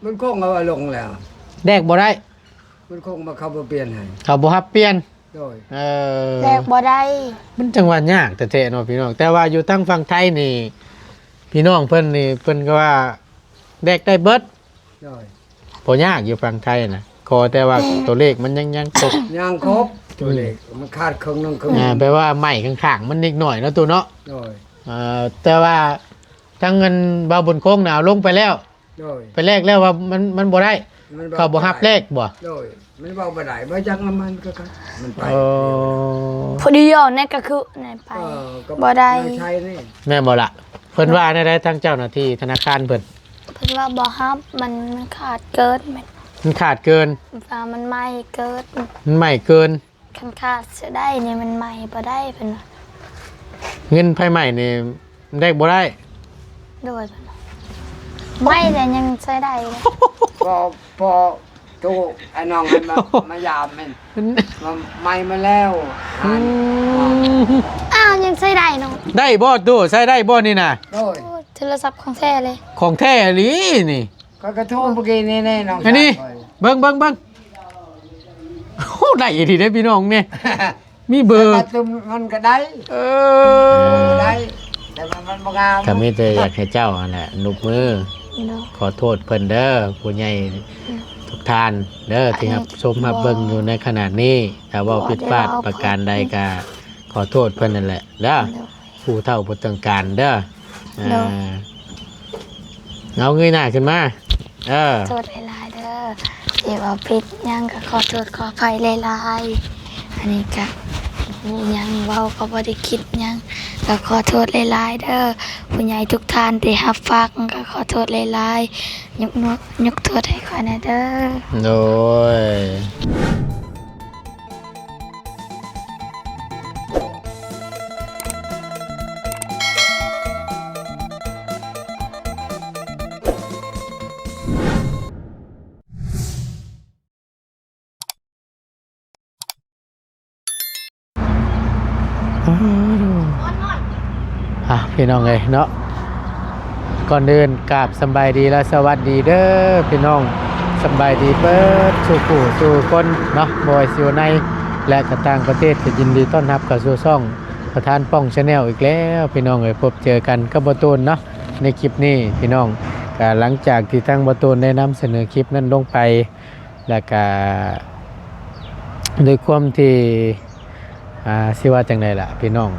ມັນຄົງເອົາລົງແລ້ວ ແລກບໍ່ໄດ້ ມັນຄົງວ່າເຂົາບໍ່ປ່ຽນໃຫ້ ເຂົາບໍ່ຮັບປ່ຽນ ໂດຍ ເອີ ແລກບໍ່ໄດ້ ມັນຈັ່ງວ່າຍາກແທ້ໆເນາະພີ່ນ້ອງ. ແຕ່ວ່າຢູ່ທາງຝັ່ງໄທນີ້ ພີ່ນ້ອງເພິ່ນນີ້ ເພິ່ນກໍວ່າແລກໄດ້ເບິດ ໂດຍ ບໍ່ຍາກຢູ່ຝັ່ງໄທນະ ຂໍແຕ່ວ່າໂຕເລກມັນຍັງ ຍັງຄົບ ຍັງຄົບ ໂຕເລກ ອືມ ມັນຂາດເຄິ່ງໜຶ່ງ ເຄິ່ງ ອ່າ ແປວ່າໄມ້ຂ້າງໆມັນນິດໜ້ອຍເນາະ ຕູ້ເນາະ ໂດຍ ເອີ ແຕ່ວ່າທາງເງິນບ່າວບຸນຄົງນະ ເອົາລົງໄປແລ້ວ ໂດຍ ໄປແລກແລ້ວວ່າມັນ ມັນບໍ່ໄດ້ ມັນເວົ້າ ເຂົາບໍ່ຮັບແລກບໍ່? ໂດຍ ມັນເວົ້າບໍ່ໄດ້ ບໍ່ຈັກນຳມັນຄືກັນ ມັນໄປ ໂອ້ ຜູ້ດຽວໃນກະຄືໃນໄປ ເອີ ກໍບໍ່ໄດ້ ໃນໄທນີ້ ແມ່ນບໍ່ລະ? ເພິ່ນວ່າແນວໃດ ທາງເຈົ້າໜ້າທີ່ທະນາຄານເພິ່ນ? ເພິ່ນວ່າບໍ່ຮັບ ມັນ ມັນຂາດເກີນ ມັນຂາດເກີນ ວ່າມັນໃໝ່ເກີນ ມັນໃໝ່ເກີນ ຄັນຂາດເສຍໄດ້ນີ້ມັນໃໝ່ບໍ່ໄດ້ ເພິ່ນວ່າ ເງິນໄຟໄໝ້ນີ້ແລກບໍ່ໄດ້ ໂດຍ ເພິ່ນວ່າ ໄໝ້ແລ້ວຍັງໃຊ້ໄດ້ເລີຍ ກໍພໍໂທ ໄອ້ນ້ອງຫັ້ນມາ ມາຢາມແມ່ນ ມັນ ມາ ໄໝ້ມາແລ້ວ ອືມ ອ້າວ ຍັງໃຊ້ໄດ້ເນາະ ໄດ້ບໍ່ຕູ້ ໃຊ້ໄດ້ບໍ່ນີ້ນະ? ໂດຍ ໂອ້ຍ ໂທລະສັບຂອງແທ້ເລີຍ ຂອງແທ້ອີ່ຫຼີນີ້ ຂ້ອຍກໍໂທເມື່ອກີ້ນີ້ແນ່ນ້ອງ ອັນນີ້ ຊາຍຂ້ອຍ ເບິ່ງ ເບິ່ງ ເບິ່ງ ໂອ້ ໄດ້ອີ່ຫຼີເດ້ພີ່ນ້ອງນີ້ ມີເບີ ແຕ່ວ່າຕື່ມມັນກໍໄດ້ ເອີ ໄດ້ ແຕ່ວ່າມັນບໍ່ງາມ ກໍມີແຕ່ຢາກໃຫ້ເຈົ້າຫັ້ນແຫຼະ ນຸບມື ເນາະ ຂໍໂທດເພິ່ນເດີ ຜູ້ໃຫຍ່ ອືມ ທຸກທ່ານເດີ ທີ່ຮັບຊົມຮັບເບິ່ງຢູ່ໃນຂະນະນີ້ ຖ້າເວົ້າຜິດພາດປະການໃດກໍຂໍໂທດເພິ່ນນັ້ນແຫຼະເດີ ເນາະ ຜູ້ເຖົ້າຜູ້ເຖິງການເດີ ໂດຍ ອ່າ ເອົາເງີຍໜ້າຂຶ້ນມາ ເອີ ໂທດຫຼາຍໆເດີ ທີ່ເວົ້າຜິດຫຍັງກໍຂໍໂທດຂໍອະໄພຫຼາຍໆ ອັນນີ້ກໍບໍ່ຮູ້ຫຍັງ ເວົ້າກໍບໍ່ໄດ້ຄິດຫຍັງ ກໍຂໍໂທດຫຼາຍໆເດີ ຜູ້ໃຫຍ່ທຸກທ່ານທີ່ຮັບຟັງກໍຂໍໂທດຫຼາຍໆ ຍົກ ຍົກໂທດໃຫ້ຂ້ອຍແດ່ເດີ ໂດຍ. ອ້າ ພີ່ນ້ອງເອີຍເນາະ ກ່ອນອື່ນກາບສຳບາຍດີ ແລະ ສະຫວັດດີເດີພີ່ນ້ອງ ສຳບາຍດີເບິດສູ່ຜູ້ສູ່ຄົນເນາະ ບໍ່ວ່າຊິຢູ່ໃນ ແລະ ກໍຕ່າງປະເທດ ກໍຍິນດີຕ້ອນຮັບເຂົ້າສູ່ຊ່ອງປະທານປ່ອງ Channel ອີກແລ້ວພີ່ນ້ອງເອີຍ. ພົບເຈີກັນກັບບ່າວຕູນເນາະ ໃນຄລິບນີ້ພີ່ນ້ອງ ກໍຫຼັງຈາກທີ່ທາງບ່າວຕູນໄດ້ນຳສະເໜີຄລິບນັ້ນລົງໄປ ແລ້ວກະດ້ວຍຄວາມທີ່ ອ່າ ຊິວ່າຈັ່ງໃດລະພີ່ນ້ອງ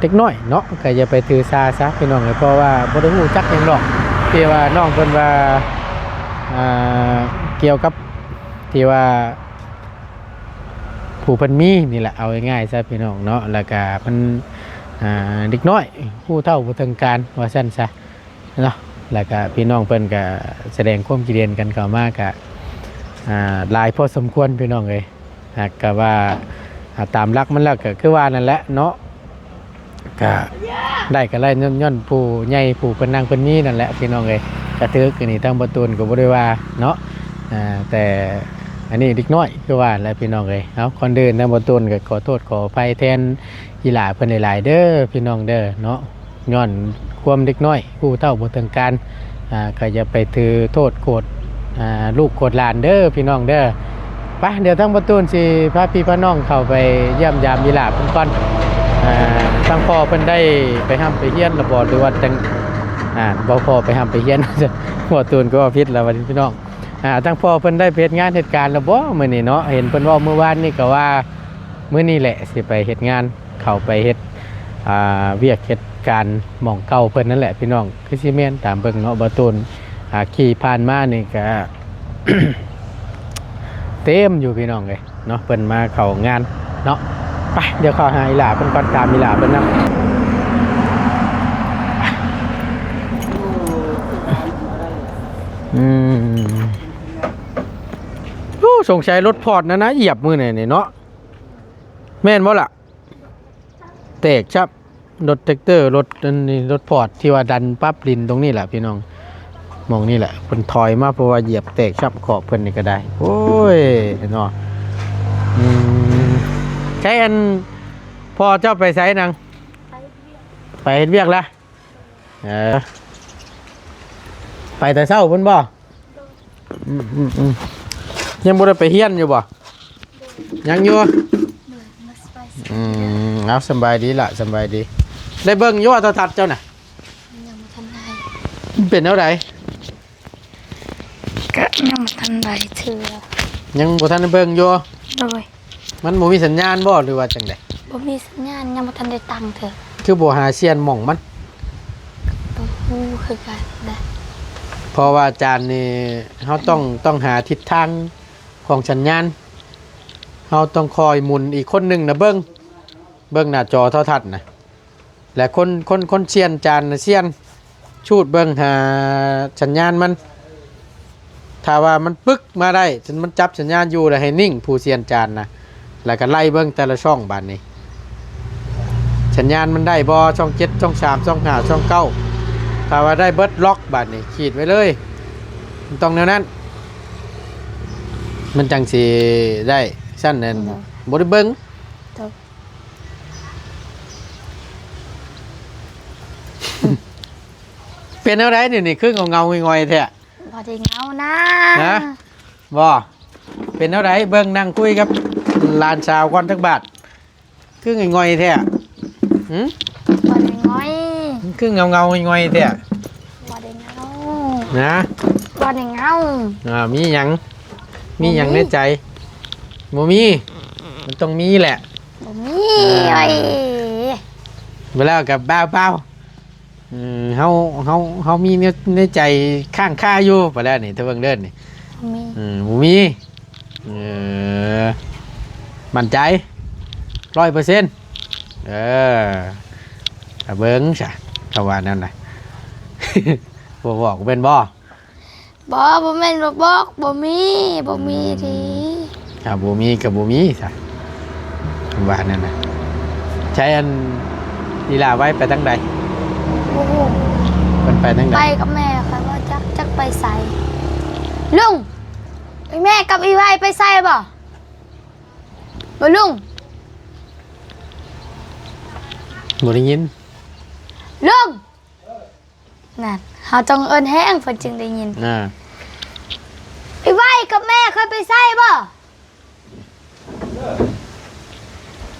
ເດັກນ້ອຍເນາະ ກະຢ່າໄປຖືສາຊະພີ່ນ້ອງເອີຍ ເພາະວ່າບໍ່ໄດ້ຮູ້ຈັກຫຍັງດອກ ທີ່ວ່ານ້ອງເພິ່ນວ່າ ອ່າ ກ່ຽວກັບທີ່ວ່າ ຜູ້ເພິ່ນມີນີ້ແຫຼະ ເອົາງ່າຍໆຊະພີ່ນ້ອງເນາະ ແລ້ວກະມັນ ອ່າ ເດັກນ້ອຍ ຜູ້ເຖົ້າຜູ້ເຖິງການວ່າຊັ້ນຊະ ເນາະ ແລ້ວກະພີ່ນ້ອງເພິ່ນກະສະແດງຄວາມຄິດເຫັນກັນເຂົ້າມາກະ ອ່າ ຫຼາຍພໍສົມຄວນພີ່ນ້ອງເອີຍ ຫາກກະວ່າ ອ່າ ຕາມຫຼັກມັນແລ້ວກະຄືວ່ານັ້ນແຫຼະເນາະ ກະໄດ້ກະໄດ້ຍ້ອນ ຍ້ອນຜູ້ໃຫຍ່ຜູ້ເພິ່ນນັ່ງເພິ່ນມີນັ້ນແຫຼະພີ່ນ້ອງເອີຍ ກະຖືກອັນນີ້ທາງບ່າວຕູນກະບໍ່ໄດ້ວ່າເນາະ ອ່າ ແຕ່ອັນນີ້ເດັກນ້ອຍຄືວ່າແຫຼະພີ່ນ້ອງເອີຍ. ເອົາ ກ່ອນອື່ນທາງບ່າວຕູນກະຂໍໂທດຂໍອະໄພແທນ ອີ່ຫຼ້າເພິ່ນຫຼາຍໆເດີພີ່ນ້ອງເດີເນາະ ຍ້ອນຄວາມເດັກນ້ອຍ ຮູ້ເທົ່າບໍ່ເຖິງການ ອ່າ ກໍຢ່າໄປຖືໂທດໂກດ ອ່າ ລູກໂກດຫຼານເດີພີ່ນ້ອງເດີ. ໄປ ດຽວທາງບ່າວຕູນຊິພາພີ່ພານ້ອງເຂົ້າໄປຢ້ຽມຢາມອີ່ຫຼ້າເພິ່ນກ່ອນ ອ່າ ທາງພໍ່ເພິ່ນໄດ້ໄປຮ່ຳໄປຮຽນແລ້ວບໍ່ ຫຼືວ່າຈັ່ງ ອ່າ ບໍ່ພໍໄປຮ່ຳໄປຮຽນ ບ່າວຕູນກໍເວົ້າຜິດແລ້ວບັດນີ້ພີ່ນ້ອງ. ອ່າ ທາງພໍ່ເພິ່ນໄດ້ໄປເຮັດງານເຮັດການແລ້ວບໍ່ມື້ນີ້ເນາະ ເຫັນເພິ່ນເວົ້າມື້ວານນີ້ກໍວ່າ ມື້ນີ້ແຫຼະຊິໄປເຮັດງານ ເຂົ້າໄປເຮັດ ອ່າ ວຽກເຮັດການໝ່ອງເກົ່າເພິ່ນນັ້ນແຫຼະພີ່ນ້ອງ. ຄືຊິແມ່ນຕາມເບິ່ງເນາະ ບ່າວຕູນ ອ່າ ຂີ່ຜ່ານມານີ້ກະເຕັມຢູ່ພີ່ນ້ອງເອີຍເນາະ ເພິ່ນມາເຂົ້າງານເນາະ. ໄປ ດຽວເຂົ້າຫາອີ່ຫຼ້າເພິ່ນກ່ອນ ຖາມອີ່ຫຼ້າເພິ່ນນຳ. ອືມ ໂອ້ ສົງໄສລົດພອດນັ້ນນະ ຢຽບມື້ນັ້ນນີ້ເນາະ ແມ່ນບໍ່ລະ? ແຕກຊ້ຳ ລົດແທັກເຕີ ລົດອັນນີ້ ລົດພອດທີ່ວ່າດັນປັບດິນຕົງນີ້ແຫຼະພີ່ນ້ອງ ໝ່ອງນີ້ແຫຼະ ເພິ່ນຖອຍມາ ເພາະວ່າຢຽບແຕກຊ້ຳຂອບເພິ່ນນີ້ກໍໄດ້. ໂອ້ຍ ເນາະ ອືມ ໃສ ອັນ ພໍ່ເຈົ້າໄປໃສນາງ? ໄປເຮັດວຽກ ໄປເຮັດວຽກລະ? ເອີ ໄປແຕ່ເຊົ້າພຸ້ນບໍ່? ໂດຍ. ອືມໆໆ ຍັງບໍ່ໄດ້ໄປຮຽນຢູ່ບໍ່? ຍັງຢູ່. ອືມ ເອົາ ສຳບາຍດີລະ ສຳບາຍດີ. ໄດ້ເບິ່ງຢູ່ວ່າໂທລະທັດເຈົ້ານະ? ຍັງບໍ່ທັນໄດ້. ເປັນແນວໃດ? ກະຍັງບໍ່ທັນໄດ້ເທື່ອ. ຍັງບໍ່ທັນໄດ້ເບິ່ງຢູ່? ໂດຍ. ມັນບໍ່ມີສັນຍານບໍ່ ຫຼືວ່າຈັ່ງໃດ? ບໍ່ມີສັນຍານ ຍັງບໍ່ທັນໄດ້ຕັ້ງເທື່ອ. ຄືບໍ່ຫາສ່ຽນໝ່ອງມັນ? ບໍ່ຮູ້ຄືກັນນະ. ເພາະວ່າຈານນີ້ ເຮົາຕ້ອງ ຕ້ອງຫາທິດທາງຂອງສັນຍານ. ເຮົາຕ້ອງຄອຍໝູນອີກຄົນໜຶ່ງນະເບິ່ງ ເບິ່ງໜ້າຈໍໂທລະທັດນະ. ແລະ ຄົນ ຄົນ ຄົນສ່ຽນຈານນະ ສ່ຽນ ຊູດເບິ່ງຫາສັນຍານມັນ. ຖ້າວ່າມັນປຶກມາໄດ້ ມັນຈັບສັນຍານຢູ່ ແລ້ວໃຫ້ນິ່ງຜູ້ສ່ຽນຈານນະ ແລ້ວກໍໄລ່ເບິ່ງແຕ່ລະຊ່ອງບາດນີ້ ສັນຍານມັນໄດ້ບໍ່ ຊ່ອງເຈັດ ຊ່ອງສາມ ຊ່ອງຫ້າ ຊ່ອງເກົ້າ. ຖ້າວ່າໄດ້ເບິດລັອກບາດນີ້ ຂີດໄວ້ເລີຍ. ມັນຕ້ອງແນວນັ້ນ ມັນຈັ່ງຊິໄດ້. ຊັ້ນນັ້ນ ໂດຍ ບໍ່ໄດ້ເບິ່ງ. ໂດຍ. ເປັນແນວໃດນີ້ ນີ້ຄືເຫງົາໆຫງອຍໆແທ້? ບໍ່ໄດ້ເຫງົານະ. ຮະ? ບໍ່. ເປັນແນວໃດ? ເບິ່ງ ນັ່ງຄຸຍກັບຫຼານສາວກ່ອນຈັກບາດ. ຄືຫງອຍໆແທ້? ຫື? ບໍ່ໄດ້ຫງອຍ. ຄືເຫງົາໆຫງອຍໆແທ້? ບໍ່ໄດ້ເຫງົາ. ນະ? ບໍ່ໄດ້ເຫງົາ. ອ່າ ມີຫຍັງ? ມີຫຍັງໃນໃຈ? ບໍ່ມີ. ມັນຕ້ອງມີແຫຼະ. ບໍ່ມີ. ອ່າ ໂອ້ຍ ບໍ່ແລ້ວກໍເບົາໆ. ອືມ ເຮົາ ເຮົາ ເຮົາມີໃນ ໃນໃຈຄ້າງຄາຢູ່ ໄປແລ້ວນີ້ ເທາເບິ່ງເດີນີ້. ບໍ່ມີ. ອືມ ບໍ່ມີ. ເອີ ໝັ້ນໃຈ ຮ້ອຍເປີເຊັນ. ເອີ ກະເບິ່ງຊະ ເຂົາວ່າແນວໃດ. ບໍ່ບອກແມ່ນບໍ່? ບໍ່ ບໍ່ແມ່ນບໍ່ບອກ ບໍ່ມີ ບໍ່ມີ ອືມ ຕິ. ຖ້າບໍ່ມີກໍບໍ່ມີຊະ ວ່ານັ້ນນະ. ໃຊ້ອັນ ອີຫຼ້າໄວໄປທາງໃດ? ບໍ່ຮູ້. ເພິ່ນໄປທາງໃດ? ໄປກັບແມ່ ຂ້ອຍບໍ່ຈັກ ຈັກໄປໃສ. ລຸງ ແມ່ກັບອີໄວໄປໃສບໍ່? ບໍ່ລຸງ. ບໍ່ໄດ້ຍິນ. ລຸງ. ນັ້ນ ເຮົາຕ້ອງເອີ້ນແຮງ ເພິ່ນຈຶ່ງໄດ້ຍິນ. ອ່າ ອີໄວກັບແມ່ຂ້ອຍໄປໃສບໍ່?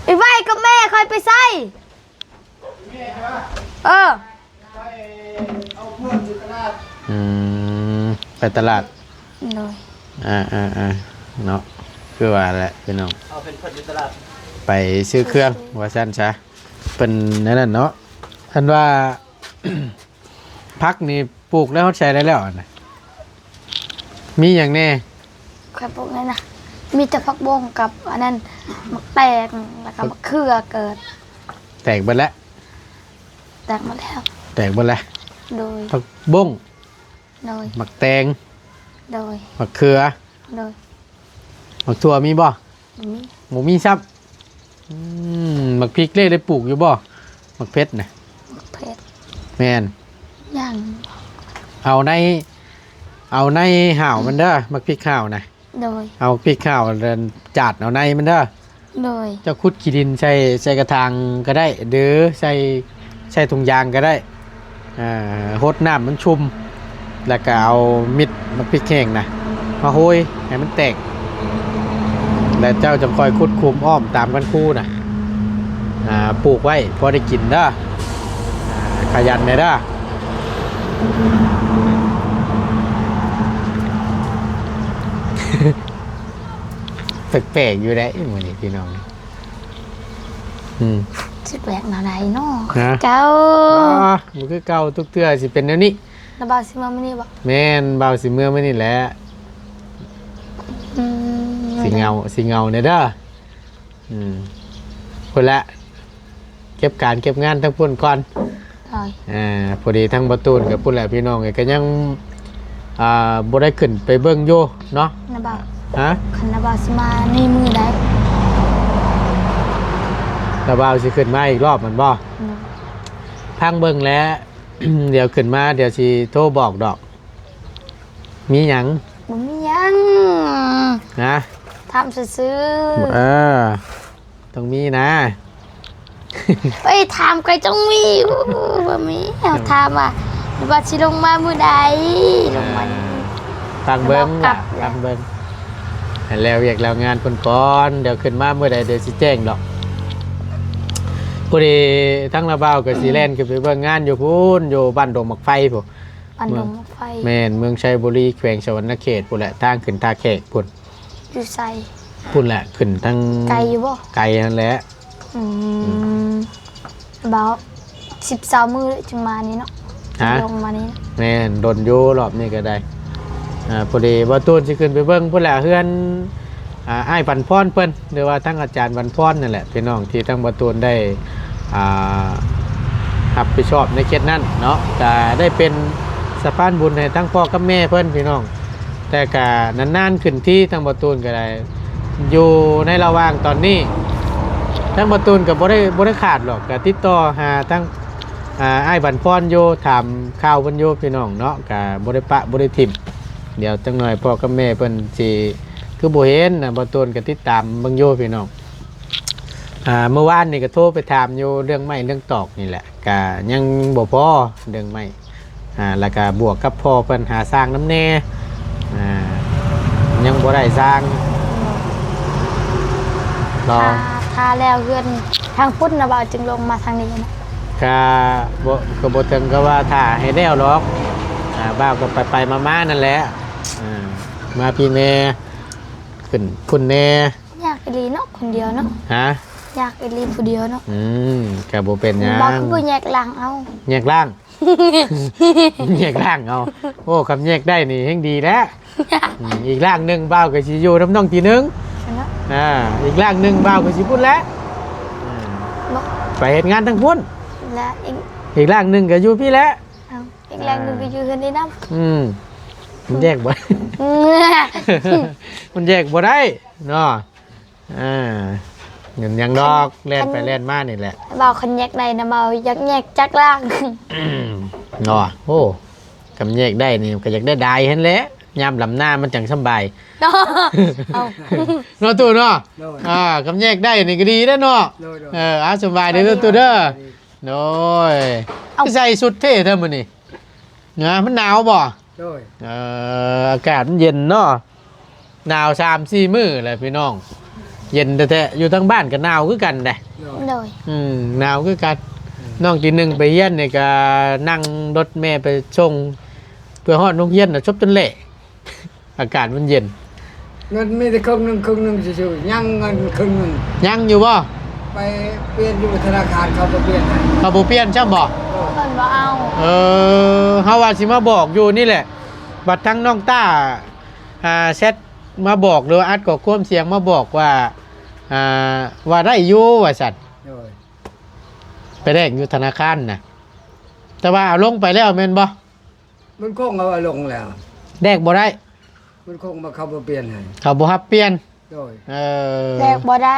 ອີໄວກັບແມ່ຂ້ອຍໄປໃສ? ເອີ ໄປເອົາເພື່ອນຢູ່ຕະຫຼາດ. ອືມ ໄປຕະຫຼາດ. ໂດຍ. ອ່າໆໆ ເນາະ ຄືວ່າແຫຼະພີ່ນ້ອງ ເອົາເພື່ອນຢູ່ຕະຫຼາດ ໄປຊື້ເຄື່ອງ ວ່າຊັ້ນຊະ. ເພິ່ນນັ້ນເນາະ ເພິ່ນວ່າ ຜັກນີ້ປູກແລ້ວ ຮອດໃສໄດ້ແລ້ວຫັ້ນນະ? ມີຫຍັງແດ່? ຂ້ອຍປູກແລ້ວນະ ມີແຕ່ຜັກບົ້ງກັບອັນນັ້ນ ໝາກແຕງ ແລ້ວກໍໝາກເຂືອເກີດ. ແຕກເບິດແລ້ວ? ແຕກໝົດແລ້ວ. ແຕກເບິດແລ້ວ. ໂດຍ. ຜັກບົ້ງ. ໂດຍ. ໝາກແຕງ. ໂດຍ. ໝາກເຂືອ. ໂດຍ. ໝາກຖົ່ວມີບໍ່? ບໍ່ມີ. ບໍ່ມີຊ້ຳ. ອືມ ໝາກພິກເລໄດ້ປູກຢູ່ບໍ່? ໝາກເຜັດນະ. ໝາກເຜັດ. ແມ່ນ. ຍັງ. ເອົາໃນ ເອົາໃນຫາວມັນເດີ ໝາກພິກຫາວນະ. ໂດຍ. ເອົາພິກຫາວຈາດເອົາໃນມັນເດີ. ໂດຍ. ເຈົ້າຂຸດຂີ້ດິນໃສ່ ໃສ່ກະຖາງກໍໄດ້ ຫຼືໃສ່ ໃສ່ຖົງຢາງກໍໄດ້. ອ່າ ຫົດນ້ຳມັນຊຸ່ມ ແລ້ວກໍເອົາມິດໝາກພິກແຫ້ງນະ ມາໂຮຍໃຫ້ມັນແຕກ ແລ້ວເຈົ້າຈັ່ງຄ່ອຍຂຸດຂຸມອ້ອມຕາມຄັນຄູນະ. ອ່າ ປູກໄວ້ພໍໄດ້ກິນເດີ. ອ່າ ຂະຫຍັນແດ່ເດີ. ແປກໆຢູ່ເດ້ມື້ນີ້ພີ່ນ້ອງ. ອືມ ຊິແປກແນວໃດເນາະ? ຮະ? ເຈົ້າ ບໍ່ຄືເກົ່າ ທຸກເທື່ອຊິເປັນແນວນີ້. ນະບ່າວຊິເມືອມື້ນີ້ບໍ່? ແມ່ນ ບ່າວຊິເມືອມື້ນີ້ແຫຼະ. ອືມ ຊິເຫງົາ ຊິເຫງົາແດ່ເດີ. ອືມ ພຸ້ນແຫຼະ ເກັບການເກັບງານທາງພຸ້ນກ່ອນ. ໂດຍ. ອ່າ ພໍດີທາງບ່າວຕູນກັບພຸ້ນແຫຼະ ພີ່ນ້ອງເອີຍ ກໍຍັງ ອ່າ ບໍ່ໄດ້ຂຶ້ນໄປເບິ່ງຢູ່ເນາະ. ນະບ່າວ. ຮະ? ຄັນນະບ່າວຊິມານີ້ມື້ໃດ? ນະບ່າວຊິຂຶ້ນມາອີກລອບແມ່ນບໍ່? ໂດຍ. ພັງເບິ່ງແຫຼະ ດຽວຂຶ້ນມາ ດຽວຊິໂທບອກດອກ. ມີຫຍັງ? ບໍ່ມີຫຍັງ. ນະ? ຖາມຊື່ໆ. ເອີ ຕ້ອງມີນະ. ເອີຍ ຖາມກໍຕ້ອງມີ. ບໍ່ມີ. ເຮົາຖາມວ່າ ວ່າຊິລົງມາມື້ໃດ? ລົງມາ. ຟັງເບິ່ງ ລະ ລະ ຟັງເບິ່ງ ໃຫ້ແລ້ວວຽກແລ້ວງານເພິ່ນກ່ອນ ດຽວຂຶ້ນມາມື້ໃດດຽວຊິແຈ້ງດອກ. ພໍດີທາງລາວບ່າວກໍຊິແລ່ນຂຶ້ນໄປເບິ່ງງານຢູ່ພຸ້ນ ຢູ່ບ້ານດົງໝາກໄຟພຸ້ນ ບ້ານດົງໝາກໄຟ ແມ່ນ ເມືອງໄຊບູລີ ແຂວງສະຫວັນນະເຂດພຸ້ນແຫຼະ ທາງຂຶ້ນທ່າແຂກພຸ້ນ. ຢູ່ໃສ? ພຸ້ນແຫຼະ ຂຶ້ນທາງ ໄກຢູ່ບໍ່? ໄກຫັ້ນແຫຼະ. ອືມ ອືມ ເບົາ ສິບຊາວມື້ຈຶ່ງມານີ້ເນາະ. ຮະ? ລົງມານີ້ ແມ່ນ ດົນຢູ່ ຮອບນີ້ກໍໄດ້. ອ່າ ພໍດີບ່າວຕູນຊິຂຶ້ນໄປເບິ່ງພຸ້ນແຫຼະ ເຮືອນ ອ່າ ອ້າຍບັນພອນເພິ່ນ ຫຼືວ່າທາງອາຈານບັນພອນນັ້ນແຫຼະ ພີ່ນ້ອງ ທີ່ທາງບ່າວຕູນໄດ້ ອ່າ ຮັບຜິດຊອບໃນເຂດນັ້ນເນາະ ກະໄດ້ເປັນສະພານບຸນໃຫ້ທັງພໍ່ກັບແມ່ເພິ່ນ ພີ່ນ້ອງ. ແຕ່ກະນານໆຂຶ້ນທີ ທາງບ່າວຕູນກໍໄດ້ ຢູ່ໃນລະຫວ່າງຕອນນີ້ ທາງບ່າວຕູນກໍບໍ່ໄດ້ ບໍ່ໄດ້ຂາດດອກ ກໍຕິດຕໍ່ຫາທາງ ອ່າ ອ້າຍບັນພອນຢູ່ ຖາມຂ່າວເພິ່ນຢູ່ ພີ່ນ້ອງເນາະ ກໍບໍ່ໄດ້ປະບໍ່ໄດ້ຖິ້ມ. ດຽວຈັກໜ່ອຍພໍ່ກັບແມ່ເພິ່ນຊິ ຄືບໍ່ເຫັນນະ ບ່າວຕູນກໍຕິດຕາມເບິ່ງຢູ່ ພີ່ນ້ອງ. ອ່າ ມື້ວານນີ້ກໍໂທໄປຖາມຢູ່ເລື່ອງໄມ້ເລື່ອງຕອກນີ້ແຫຼະ ກະຍັງບໍ່ພໍເລື່ອງໄມ້ ອ່າ ແລ້ວກະບວກກັບພໍ່ເພິ່ນຫາຊ່າງນຳແດ່ ອ່າ ຍັງບໍ່ໄດ້ຊ່າງ ລໍ ຖ້າ ຖ້າແລ້ວເຮືອນທາງພຸ້ນນະ ບ່າວຈຶ່ງລົງມາທາງນີ້ນະ. ກະບໍ່ ກໍບໍ່ເຖິງກັບວ່າຖ້າໃຫ້ແລ້ວດອກ ອ່າ ບ່າວກໍໄປໆມາໆນັ້ນແຫຼະ ອ່າ ມາພີ້ແດ່ ຂຶ້ນພຸ້ນແດ່. ຍາກອີ່ຫຼີເນາະ ຄົນດຽວເນາະ. ຮະ? ຍາກອີ່ຫຼີຜູ້ດຽວເນາະ. ອືມ ກໍບໍ່ເປັນຫຍັງ. ບ່າວຄືບໍ່ແຍກລ່າງເອົາ? ແຍກລ່າງ? ແຍກລ່າງເອົາ. ໂອ້ ຄຳແຍກໄດ້ນີ້ແຮ່ງດີແລ້ວ. ອືມ ອີກລ່າງໜຶ່ງບ່າວກໍຊິຢູ່ນຳນ້ອງຕີໜຶ່ງ. ເນາະ. ອ່າ ອີກລ່າງໜຶ່ງບ່າວກໍຊິພຸ້ນແຫຼະ. ອ່າ ບໍ່ ໄປເຮັດງານທາງພຸ້ນ. ແລະ ອີກ ອີກລ່າງໜຶ່ງກໍຢູ່ພີ້ແຫຼະ. ເອົ້າ ອີກແລ້ວໜຶ່ງ ອ່າ ກໍຢູ່ເຮືອນນີ້ນຳ. ອືມ ມັນແຍກບໍ່ ມັນແຍກບໍ່ໄດ້ເນາະ. ອ່າ ເງິນຫຍັງດອກ ຄັນ ແລ່ນໄປ ຄັນ ແລ່ນມານີ້ແຫຼະ. ເວົ້າຄັນແຍກໄດ້ນະ ເວົ້າຢາກແຍກຈັກລ່າງເນາະ. ໂອ້ ຄຳແຍກໄດ້ນີ້ກໍຢາກໄດ້ດາຍຫັ້ນແຫຼະ ຍາມດຳນາມັນຈັ່ງສຳບາຍ. ເອົ້າ ເນາະຕູ້ເນາະ. ໂດຍ ອ່າ ຄຳແຍກໄດ້ນີ້ກໍດີເດ້ເນາະ. ໂດຍ ໂດຍ ເອີ ອ່າ ສະບາຍດີເດີຕູ້ເດີ. ໂດຍ ເອົ້າ ຄືໃສ່ຊຸດເທ່ແທ້ມື້ນີ້ນະ ມັນໜາວບໍ່? ໂດຍ ເອີ ອາກາດມັນເຢັນເນາະ ໜາວສາມສີ່ມື້ແລ້ວພີ່ນ້ອງ ເຢັນແທ້ໆ. ຢູ່ທາງບ້ານກໍໜາວຄືກັນເດ້. ໂດຍ ໂດຍ ອືມ ໜາວຄືກັນ. ອືມ ນ້ອງຕີໜຶ່ງໄປຮຽນນີ້ກໍນັ່ງລົດແມ່ໄປສົ່ງ ເພື່ອຮອດໂຮງຮຽນນະ ສົບຈົນແຫຼ້. ອາກາດມັນເຢັນ. ເງິນມີແຕ່ເຄິ່ງໜຶ່ງ ເຄິ່ງໜຶ່ງຊື່ໆ ຍັງເງິນເຄິ່ງໜຶ່ງ. ຍັງຢູ່ບໍ່? ໄປປ່ຽນຢູ່ທະນາຄານ ເຂົາບໍ່ປ່ຽນໃຫ້. ເຂົາບໍ່ປ່ຽນຊ້ຳບໍ່? ໂດຍ ເພິ່ນບໍ່ເອົາ. ເອີ ເຮົາວ່າຊິມາບອກຢູ່ນີ້ແຫຼະ ບັດທາງນ້ອງຕ້າ ອ່າ ແຊັດມາບອກ ຫຼືວ່າອັດຂໍ້ຄວາມສຽງມາບອກວ່າ ອ່າ ວ່າໄດ້ຢູ່ວ່າຊັ້ນ. ໂດຍ ໄປແລກຢູ່ທະນາຄານນະ ແຕ່ວ່າເອົາລົງໄປແລ້ວແມ່ນບໍ່? ມັນຄົງເອົາລົງແລ້ວ ແລກບໍ່ໄດ້. ມັນຄົງວ່າເຂົາບໍ່ປ່ຽນໃຫ້ ເຂົາບໍ່ຮັບປ່ຽນ. ໂດຍ ເອີ ແລກບໍ່ໄດ້.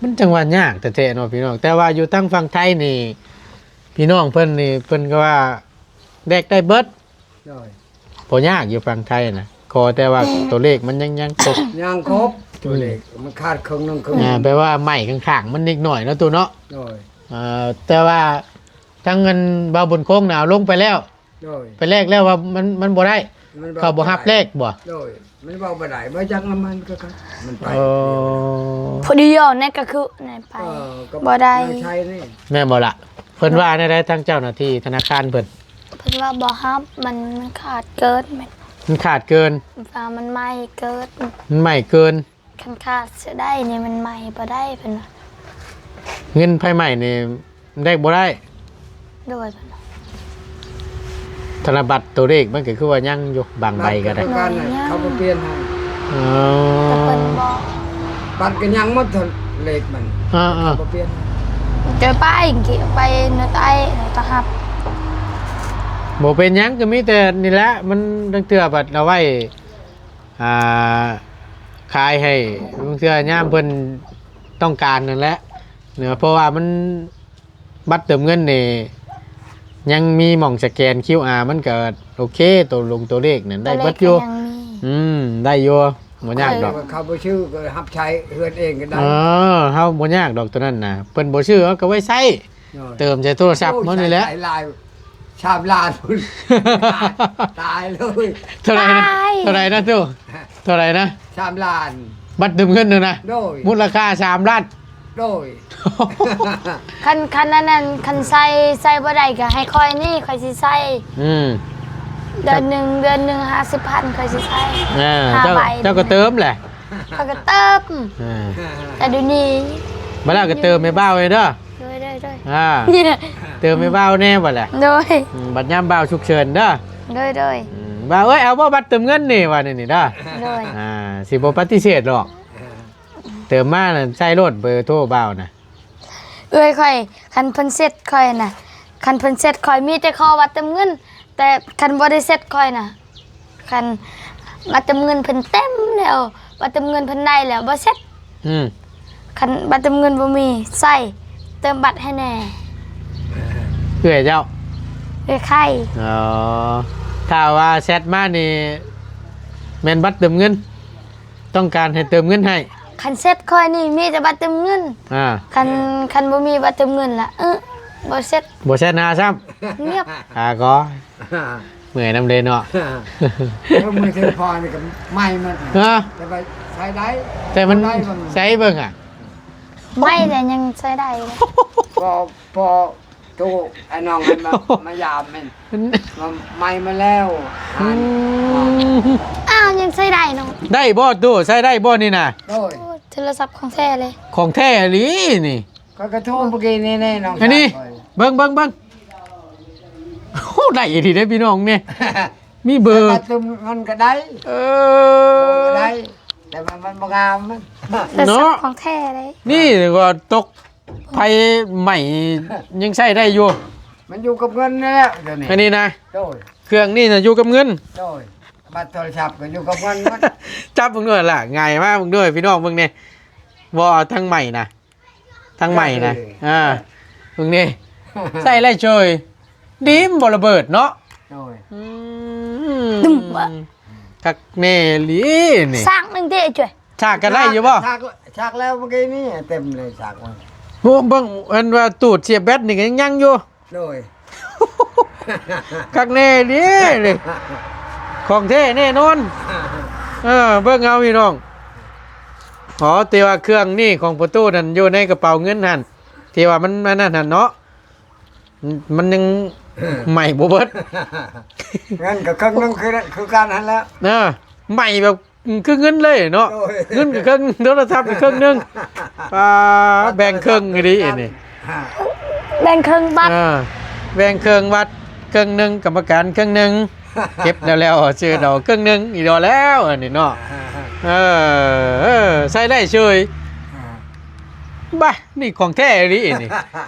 ມັນຈັ່ງວ່າຍາກແທ້ໆເນາະພີ່ນ້ອງ. ແຕ່ວ່າຢູ່ທາງຝັ່ງໄທນີ້ ພີ່ນ້ອງເພິ່ນນີ້ ເພິ່ນກໍວ່າແລກໄດ້ເບິດ. ໂດຍ ບໍ່ຍາກຢູ່ຝັ່ງໄທນະ ຂໍແຕ່ວ່າຕົວເລກມັນຍັງ ຍັງຄົບ ຍັງຄົບ ຕົວເລກ ອືມ ມັນຂາດເຄິ່ງໜຶ່ງ ເຄິ່ງໜຶ່ງ. ອ່າ ແປວ່າໄມ້ຂ້າງໆມັນນິດໜ້ອຍເນາະຕູ້ເນາະ. ໂດຍ ເອີ ແຕ່ວ່າທາງອັນບ່າວບຸນຄົງນະ ເອົາລົງໄປແລ້ວ. ໂດຍ ໄປແລກແລ້ວວ່າມັນ ມັນບໍ່ໄດ້ ມັນບໍ່ ເຂົາບໍ່ຮັບແລກບໍ່? ໂດຍ ມັນເວົ້າບໍ່ໄດ້ ບໍ່ຈັກນຳມັນກໍ ມັນໄປ. ເອີ ຜູ້ດຽວນັ້ນກໍຄືນັ້ນໄປ ເອີ ກໍບໍ່ໄດ້ ນາຍໄຊນີ້ ແມ່ນບໍ່ລະ? ເພິ່ນວ່າແນວໃດ ທາງເຈົ້າໜ້າທີ່ທະນາຄານເພິ່ນ? ເພິ່ນວ່າບໍ່ຮັບ ມັນ ມັນຂາດເກີນ ມັນຂາດເກີນ ເພິ່ນວ່າມັນໃໝ່ເກີນ ມັນໃໝ່ເກີນ. ຄັນຂາດເສຍໄດ້ນີ້ມັນໃໝ່ບໍ່ໄດ້ເພິ່ນວ່າ. ເງິນໄຟໃໝ່ນີ້ແລກບໍ່ໄດ້? ໂດຍ ເພິ່ນວ່າ ທະນະບັດຕົວເລກມັນກໍຄືວ່າຍັງຢູ່ ບາງໃບກໍໄດ້ ໂດຍ ຍັງ ເຂົາບໍ່ປ່ຽນໃຫ້. ອໍ ແຕ່ເພິ່ນບໍ່ ບັດກໍຍັງໝົດ ເລກມັນ ອ່າໆ ເຂົາບໍ່ປ່ຽນໃຫ້. ຈະໄປ ໄປນະໄຕ ນະຕະຮັບ. ບໍ່ເປັນຫຍັງ ກໍມີແຕ່ນີ້ແຫຼະ ມັນລາງເທື່ອບັດເອົາໄວ້ ອ່າ ຂາຍໃຫ້ ບາງເທື່ອຍາມເພິ່ນຕ້ອງການນັ້ນແຫຼະເນາະ ເພາະວ່າມັນ ບັດເຕີມເງິນນີ້ ຍັງມີໝ່ອງສະແກນຄິວອາ ມັນກໍໂອເຄ ຕົວລົງຕົວເລກນັ້ນໄດ້ເບິດຢູ່. ຕົວເລກກໍຍັງມີ ອືມ ໄດ້ຢູ່ ບໍ່ຍາກດອກ. ເຂົາບໍ່ຊື້ກໍຮັບໃຊ້ເຮືອນເອງກໍໄດ້. ເອີ ເຮົາບໍ່ຍາກດອກຕົວນັ້ນນະ ເພິ່ນບໍ່ຊື້ເຮົາກໍໄວ້ໃຊ້ ໂດຍ ເຕີມໃສ່ໂທລະສັບເຮົານີ້ແຫຼະ. ໂອ້ ໃຊ້ຫຼາຍໆ ສາມລ້ານພຸ້ນ ຕາຍເລີຍ. ເທົ່າໃດນະ? ຕາຍ ເທົ່າໃດນະຕູ້? ເທົ່າໃດນະ? ສາມລ້ານ. ບັດຕື່ມເງິນນະ? ໂດຍ. ມູນລະຄ່າສາມລ້ານ. ໂດຍ. ຄັນ ຄັນອັນນັ້ນ ຄັນໃຊ້ ໃຊ້ບໍ່ໄດ້ກໍໃຫ້ຂ້ອຍນີ້ ຂ້ອຍຊິໃຊ້. ອືມ. ເດືອນໜຶ່ງ ເດືອນໜຶ່ງຫ້າສິບພັນ ຂ້ອຍຊິໃຊ້. ອ່າ ຫ້າ ເຈົ້າ ໃບ ເຈົ້າກໍເຕີມແຫຼະ. ຂ້ອຍກໍເຕີມ. ອ່າ ແຕ່ດຽວນີ້ ບັດແລ້ວກໍເຕີມໃຫ້ບ່າວເດີ. ໂດຍ ໂດຍ ໂດຍ. ອ່າ ເຕີມໃຫ້ບ່າວແດ່ບັດແຫຼະ. ໂດຍ. ອືມ ບັດຍາມບ່າວສຸກເສີນເດີ. ໂດຍ ໂດຍ. ອືມ ບ່າວເອີຍ ເອົາບໍ່ບັດເຕີມເງິນນີ້ ວ່າແນວນີ້ເດີ. ໂດຍ. ອ່າ ຊິບໍ່ປະຕິເສດດອກ. ເຕີມມານັ້ນໃສ່ໂລດເບີໂທບ່າວນະ. ເອື້ອຍຂ້ອຍ ຄັນເພິ່ນເຊັດຂ້ອຍນະ ຄັນເພິ່ນເຊັດຂ້ອຍ ມີແຕ່ຂໍບັດເຕີມເງິນ. ແຕ່ຄັນບໍ່ໄດ້ເຊັດຂ້ອຍນະ ຄັນບັດເຕີມເງິນເພິ່ນເຕັມແລ້ວ ບັດເຕີມເງິນເພິ່ນໄດ້ແລ້ວ ບໍ່ເຊັດ. ອືມ. ຄັນບັດເຕີມເງິນບໍ່ມີ ໃສ່ ເຕີມບັດໃຫ້ແດ່. ເອື້ອຍເຈົ້າ? ເອື້ອຍໄຂ່. ອໍ ຖ້າວ່າແຊັດມານີ້ ແມ່ນບັດເຕີມເງິນ ຕ້ອງການໃຫ້ເຕີມເງິນໃຫ້. ຄັນເຊັດຂ້ອຍນີ້ມີແຕ່ບັດເຕີມເງິນ. ອ່າ ຄັນ ຄັນບໍ່ມີບັດເຕີມເງິນລະ ເອີ ບໍ່ເຊັດ ບໍ່ແຊັດຫາຊ້ຳ. ງຽບ. ອ່າ ກໍເມື່ອຍນຳເດ້ເນາະ. ເອີ ມື້ເທື່ອພໍນີ້ກໍໄໝ້ໝົດ. ຮະ? ແຕ່ວ່າໃຊ້ໄດ້ ແຕ່ມັນ ບໍ່ໄດ້ເບິ່ງ ໃຊ້ເບິ່ງອະ ໄໝ້ແຕ່ຍັງໃຊ້ໄດ້. ພໍ ພໍ ໂຕ ໄອ້ນ້ອງມັນມາ ມາຢາມແມ່ນ ມັນ ມາ ໄໝ້ມາແລ້ວ. ອືມ. ອ້າວ ຍັງໃຊ້ໄດ້ເນາະ. ໄດ້ບໍ່ໂຕ? ໃຊ້ໄດ້ບໍ່ນີ້ນະ? ໂດຍ. ໂອ້ ໂທລະສັບຂອງແທ້ເລີຍ. ຂອງແທ້ອີ່ຫຼີນີ້. ຂ້ອຍກໍໂທເມື່ອກີ້ນີ້ແນ່ນ້ອງ ອັນນີ້ ເບິ່ງ ເບິ່ງ ເບິ່ງ. ໂອ້ ໄດ້ອີ່ຫຼີເດ້ພີ່ນ້ອງນີ້ ມີເບີ ແຕ່ວ່າຕື່ມມັນກໍໄດ້. ເອີ ໂທກໍໄດ້ ແຕ່ວ່າມັນບໍ່ງາມ ໂທລະສັບ ເນາະ ຂອງແທ້ເດ້. ນີ້ກໍຕົກໄຟໄໝ້ຍັງໃຊ້ໄດ້ຢູ່. ມັນຢູ່ກັບເງິນນີ້ແຫຼະດຽວນີ້ ອັນນີ້ນະ. ໂດຍ. ເຄື່ອງນີ້ນະຢູ່ກັບເງິນ. ໂດຍ. ບັດໂທລະສັບກໍຢູ່ກັບເງິນໝົດ. ຈັບເບິ່ງດ້ວຍລະ ຫງາຍມາເບິ່ງດ້ວຍ ພີ່ນ້ອງເບິ່ງແດ່. ບໍ່ເອົາທັງໄໝ້ນະ ທັງໄໝ້ນະ. ເອີ ອ່າ ເບິ່ງນີ້ ໃຊ້ໄດ້ເຊີຍ ດີມັນບໍ່ລະເບີດເນາະ. ໂດຍ. ອືມ ຕຶ້ມ ຄັກແນ່ອີ່ຫຼີນີ້. ສາກໜຶ່ງເດ້ເຈົ້ຍ ສາກກໍໄດ້ຢູ່ບໍ່? ສາກ ສາກແລ້ວເມື່ອກີ້ນີ້ ເຕັມເລີຍສາກມັນ. ໂອ້ ເບິ່ງ ອັນວ່າຕູດສຽບແບັດນີ້ກໍຍັງ ຍັງຢູ່. ໂດຍ. ຄັກແນ່ເດ້ນີ້ ຂອງແທ້ແນ່ນອນ. ເອີ ເບິ່ງເອົາພີ່ນ້ອງ. ອໍ ແຕ່ວ່າເຄື່ອງນີ້ຂອງປະຕູນັ້ນຢູ່ໃນກະເປົາເງິນຫັ້ນ ທີ່ວ່າມັນ ມັນອັນນັ້ນຫັ້ນເນາະ ມັນຍັງໄໝ້ບໍ່ເບິດ. ເງິນກໍເຄິ່ງໜຶ່ງຄື ຄືກັນຫັ້ນແຫຼະ. ເອີ ໄໝ້ແບບ ອືມ ຄືເງິນເລີຍເນາະ. ໂດຍ. ເງິນກໍເຄິ່ງ ໂທລະສັບກໍເຄິ່ງໜຶ່ງ. ປາ ແບ່ງເຄິ່ງອີ່ຫຼີອັນນີ້ ແບ່ງເຄິ່ງບັດ. ເອີ ແບ່ງເຄິ່ງບັດ ເຄິ່ງໜຶ່ງກຳມະການ ເຄິ່ງໜຶ່ງເກັບແລ້ວໆ ເຊີດເອົາເຄິ່ງໜຶ່ງ ອີ່ດອກແລ້ວອັນນີ້ເນາະ. ເອີ ເອີ ໃຊ້ໄດ້ເຊີຍ. ບາ ນີ້ຂອງແທ້ອີ່ຫຼີອັນນີ້.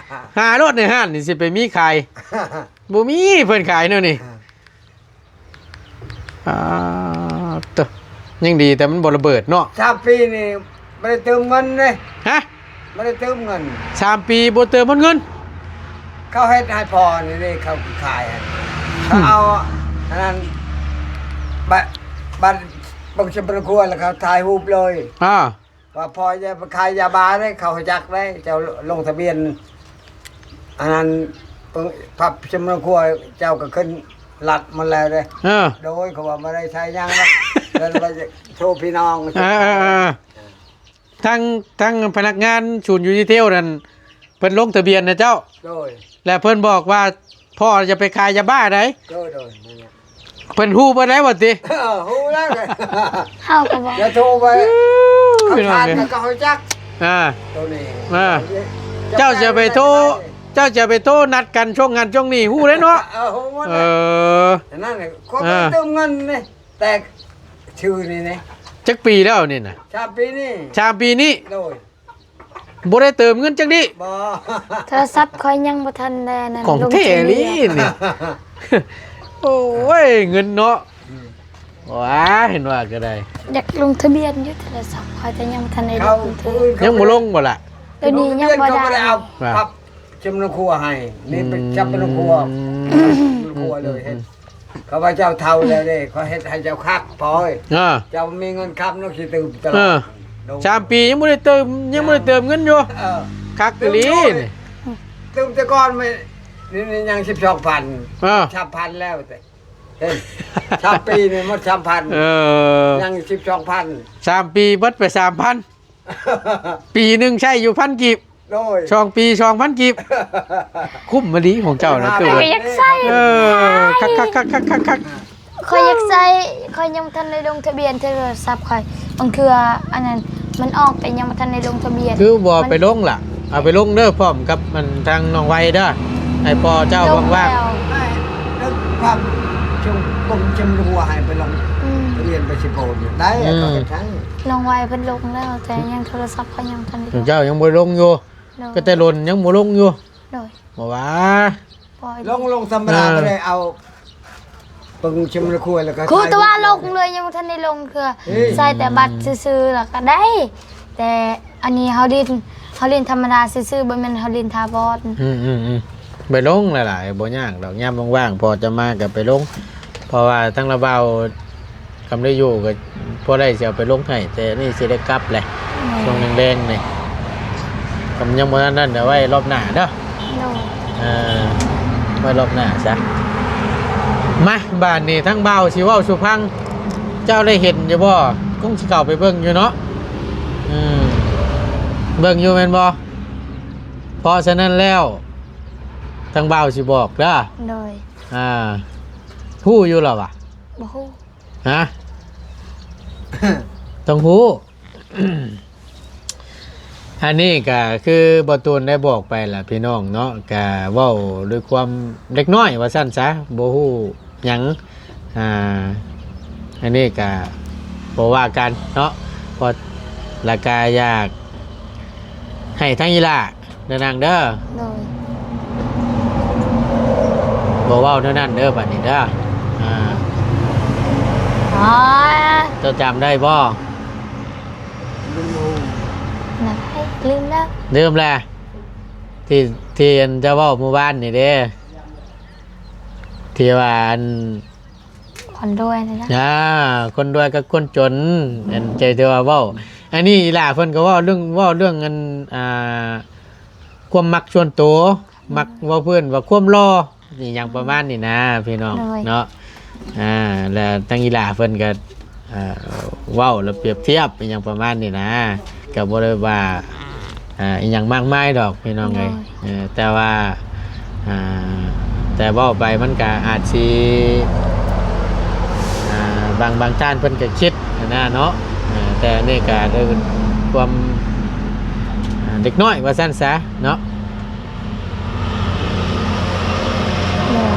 ຫາໂລດໃນຮ້ານນີ້ ຊິໄປມີຂາຍ ບໍ່ມີເພິ່ນຂາຍແນວນີ້. ອ່າ ໂຕ ຍັງດີແຕ່ມັນບໍ່ລະເບີດເນາະ. ສາມປີນີ້ບໍ່ໄດ້ຕື່ມເງິນເດ້. ຮະ? ບໍ່ໄດ້ຕື່ມເງິນ ສາມປີບໍ່ເຕີມເງິນ. ເຂົາເຮັດໃຫ້ພໍ່ນີ້ເດ້ ເຂົາຂາຍ ເຂົາເອົາອັນນັ້ນ ບັດ ບັດເບິ່ງຈຳນວນຄົວ ແລ້ວເຂົາຖ່າຍຮູບເລີຍ. ອ່າ. ວ່າພໍ່ຢ່າໄປຂາຍຢາບ້າເດ້ ເຂົາຮູ້ຈັກເດ້ ເຈົ້າລົງທະບຽນ ອັນນັ້ນ ເອີ ພັບຈຳນວນຄົວເຈົ້າກໍຂຶ້ນລັດໝົດແລ້ວເດ້. ເອີ ໂດຍ ເຂົາວ່າບໍ່ໄດ້ໃຊ້ຫຍັງດອກ ເພິ່ນວ່າໂທພີ່ນ້ອງ. ເອີ ເອີ ເອີ ທາງ ທາງພະນັກງານສູນຢູນິເທວນັ້ນ ເພິ່ນລົງທະບຽນໃຫ້ເຈົ້າ. ໂດຍ. ແລ້ວເພິ່ນບອກວ່າ ພໍ່ຈະໄປຂາຍຢາບ້າໃດ໋. ໂດຍ ໂດຍ ນັ້ນແຫຼະ ເພິ່ນຮູ້ເບິດແລ້ວວ່າຕິ? ເອີ ຮູ້ແລ້ວ ເຮົາກໍບອກ ແລ້ວໂທໄປ ພີ່ນ້ອງເອີຍ ເຂົາຖາມກໍຮູ້ຈັກ. ອ່າ ໂຕນີ້ ອ່າ ເຈົ້າຈະໄປໂທ ເຈົ້າຈະໄປໂທນັດກັນຊ່ວງນັ້ນຊ່ວງນີ້ ຮູ້ເດ້ເນາະ. ເອີ ຮູ້ໝົດ. ເອີ ນັ້ນແຫຼະ ຄົນໄປຕື່ມເງິນນີ້ ແຕ່ຊື່ນີ້ນະ. ຈັກປີແລ້ວນີ້ນະ? ສາມປີນີ້ ສາມປີນີ້. ໂດຍ. ບໍ່ໄດ້ເຕີມເງິນຈັກດີ້. ບໍ່ ໂທລະສັບຂ້ອຍຍັງບໍ່ທັນໄດ້ນັ້ນ ຂອງແທ້ອີ່ຫຼີນີ້. ໂອ້ຍ ເງິນເນາະ. ອືມ ວ້າ ເຫັນວ່າກໍໄດ້ ຢາກລົງທະບຽນຢູ່ໂທລະສັບຂ້ອຍ ແຕ່ຍັງບໍ່ທັນໄດ້ລົງທຶນ. ຍັງບໍ່ລົງບໍ່ລະ? ດຽວນີ້ຍັງບໍ່ໄດ້ ລົງທະບຽນກໍບໍ່ໄດ້ເອົາ ວ່າ ປັບຈຳນວນຄົວໃຫ້ ນີ້ເປັນ ອືມ ຈຳນວນຄົວ ອືມ ຄອບຄົວເລີຍ ເຮັດ ເຂົາວ່າເຈົ້າເຖົ້າແລ້ວເດ້ ເຂົາເຮັດໃຫ້ເຈົ້າຄັກ ພໍ່ເອີຍ. ອ່າ ເຈົ້າມີເງິນຄຳເນາະ ຊິຕື່ມຕະຫຼອດ. ເອີ ໂດຍ ສາມປີຍັງບໍ່ໄດ້ຕື່ມ ຍັງບໍ່ໄດ້ຕື່ມເງິນຢູ່. ເອີ ຄັກອີ່ຫຼີນີ້ ຕື່ມແຕ່ກ່ອນ ແມ່ນ ນີ້ຍັງສິບສອງພັນ ເອີ ສາມພັນແລ້ວ ເຫັນ ສາມປີນີ້ໝົດສາມພັນ ເອີ ຍັງສິບສອງພັນ ສາມປີເບິດໄປສາມພັນ ປີໜຶ່ງໃຊ້ຢູ່ພັນກີບ ໂດຍ ສອງປີສອງພັນກີບ ຄຸ້ມມາດີຂອງເຈົ້ານະ ຄືວ່າ ຂ້ອຍຢາກໃຊ້ ເອີ ຄັກໆໆໆໆ ຂ້ອຍຢາກໃຊ້ ຂ້ອຍຍັງບໍ່ທັນໄດ້ລົງທະບຽນໂທລະສັບຂ້ອຍ ບາງເທື່ອອັນນັ້ນມັນອອກ ແຕ່ຍັງບໍ່ທັນໄດ້ລົງທະບຽນ ຄືບໍ່ໄປລົງລະ ເອົາໄປລົງເດີ ພ້ອມກັບມັນທາງນ້ອງໄວເດີ ໃຫ້ພໍ່ເຈົ້າວ່າງໆ ແລ້ວ ໃຫ້ລົງຄວາມ ຊົງກົມຊົມຄົວໃຫ້ໄປລົງ ອືມ ທະບຽນໄປຊິໂປນໄດ້ ອືມ ກໍເຮັດໃຫ້ ນ້ອງໄວເພິ່ນລົງແລ້ວ ແຕ່ຍັງໂທລະສັບຂ້ອຍຍັງບໍ່ທັນໄດ້ລົງ ເຈົ້າຍັງບໍ່ລົງຢູ່ ໂດຍ ກໍແຕ່ດົນຍັງບໍ່ລົງຢູ່ ໂດຍ ບໍ່ວ່າ ປ່ອຍ ລົງ ລົງທຳມະດາ ເອີ ບໍ່ໄດ້ເອົາ ເບິ່ງເຂັມລະຄົວ ແລ້ວກໍ ຄືແຕ່ວ່າລົງເລີຍ ຍັງບໍ່ທັນໄດ້ລົງເທື່ອ ເອີ ໃສ່ແຕ່ບັດຊື່ໆ ແລ້ວກໍໄດ້ ແຕ່ອັນນີ້ເຮົາຫຼິ້ນ ເຮົາຫຼິ້ນທຳມະດາຊື່ໆ ບໍ່ແມ່ນເຮົາຫຼິ້ນຖາວອນ ອືມໆ ໄປລົງຫຼາຍໆ ບໍ່ຍາກດອກ ຍາມວ່າງໆ ພໍຈະມາກໍໄປລົງ ເພາະວ່າທາງລາວບ່າວ ຄຳໄດ້ຢູ່ກໍພໍໄດ້ຊິເອົາໄປລົງໃຫ້ ແຕ່ນີ້ຊິໄດ້ກັບແຫຼະ ອືມ ຊ່ວງແລງໆນີ້ ຄຳຍັງບໍ່ທັນນັ້ນ ເອົາໄວ້ລອບໜ້າເດີ ໂດຍ ເອີ ໄວ້ລອບໜ້າຊະ ມາ ບາດນີ້ທາງບ່າວຊິເວົ້າສູ່ຟັງ ເຈົ້າໄດ້ເຫັນຢູ່ບໍ່? ຄົງຊິເຂົ້າໄປເບິ່ງຢູ່ເນາະ ອືມ ເບິ່ງຢູ່ແມ່ນບໍ່? ເພາະສະນັ້ນແລ້ວ ທາງບ່າວຊິບອກເດີ ໂດຍ ອ່າ ຮູ້ຢູ່ລະຫວາ? ບໍ່ຮູ້ ຮະ? ຕ້ອງຮູ້ ອັນນີ້ກະຄືບ່າວຕູນໄດ້ບອກໄປລະພີ່ນ້ອງເນາະ ກະເວົ້າດ້ວຍຄວາມເດັກນ້ອຍວ່າຊັ້ນຊະ ບໍ່ຮູ້ຫຍັງ ອ່າ ອັນນີ້ກະບໍ່ວ່າກັນເນາະ ເພາະ ລະກະຢາກ ໃຫ້ທາງອີ່ຫຼ້າເດີນາງເດີ ໂດຍ ບໍ່ເວົ້າແນວນັ້ນເດີບາດນີ້ເດີ ອ່າ ອໍ ເຈົ້າຈຳໄດ້ບໍ່? ລືມແລ້ວ ລືມແລ້ວ ທີ່ ທີ່ອັນເຈົ້າເວົ້າມື້ວານນີ້ເດ້ ທີ່ວ່າອັນ ຄົນລວຍນີ້ນະ ອ່າ ຄົນລວຍກັບຄົນຈົນ ອັນໃຈທີ່ວ່າເວົ້າ ອັນນີ້ອີ່ຫຼ້າເພິ່ນກໍເວົ້າເລື່ອງ ເວົ້າເລື່ອງອັນ ອ່າ ຄວາມມັກສ່ວນໂຕ ມັກເວົ້າເພິ່ນວ່າຄວາມຫຼໍ່ ອີ່ຫຍັງປະມານນີ້ນະ ພີ່ນ້ອງ ໂດຍ ເນາະ ອ່າ ແລ້ວທາງອີ່ຫຼ້າເພິ່ນກໍ ອ່າ ເວົ້າແລ້ວປຽບທຽບອີ່ຫຍັງປະມານນີ້ນະ ກໍບໍ່ໄດ້ວ່າ ອ່າ ອີ່ຫຍັງມາກມາຍດອກພີ່ນ້ອງເອີຍ ໂດຍ ເອີ ແຕ່ວ່າ ອ່າ ແຕ່ເວົ້າໄປມັນກະອາດຊິ ອ່າ ບາງ ບາງທ່ານເພິ່ນກະຄິດຫັ້ນນະເນາະ ເອີ ແຕ່ອັນນີ້ກະດ້ວຍຄວາມ ອ່າ ເດັກນ້ອຍວ່າຊັ້ນຊະເນາະ ໂດຍ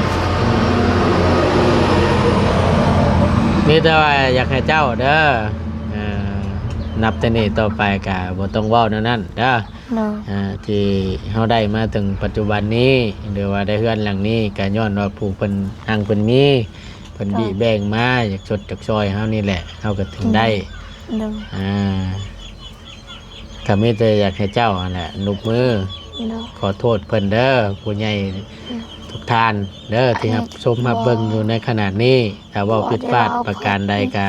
ມີແຕ່ວ່າຢາກໃຫ້ເຈົ້າເດີ ອ່າ ນັບແຕ່ນີ້ຕໍ່ໄປກະບໍ່ຕ້ອງເວົ້າແນວນັ້ນເດີ ໂດຍ ອ່າ ທີ່ເຮົາໄດ້ມາເຖິງປັດຈຸບັນນີ້ ຫຼືວ່າໄດ້ເຮືອນຫຼັງນີ້ ກໍຍ້ອນວ່າຜູ້ເພິ່ນຮັ່ງເພິ່ນມີ ເພິ່ນ ໂດຍ ບີແບ່ງມາ ຢາກຊົດຢາກຊ່ອຍເຮົານີ້ແຫຼະ ເຮົາກໍເຖິງໄດ້ ໂດຍ ອ່າ ກໍມີແຕ່ຢາກໃຫ້ເຈົ້າຫັ້ນແຫຼະ ນຸບມື ໂດຍ ຂໍໂທດເພິ່ນເດີ ຜູ້ໃຫຍ່ ໂດຍ ທຸກທ່ານເດີ ທີ່ ອັນນີ້ ຮັບຊົມຮັບເບິ່ງຢູ່ໃນຂະນະນີ້ ຖ້າເວົ້າ ບໍ່ ຜິດພາດ ໄດ້ເວົ້າ ປະການໃດກໍ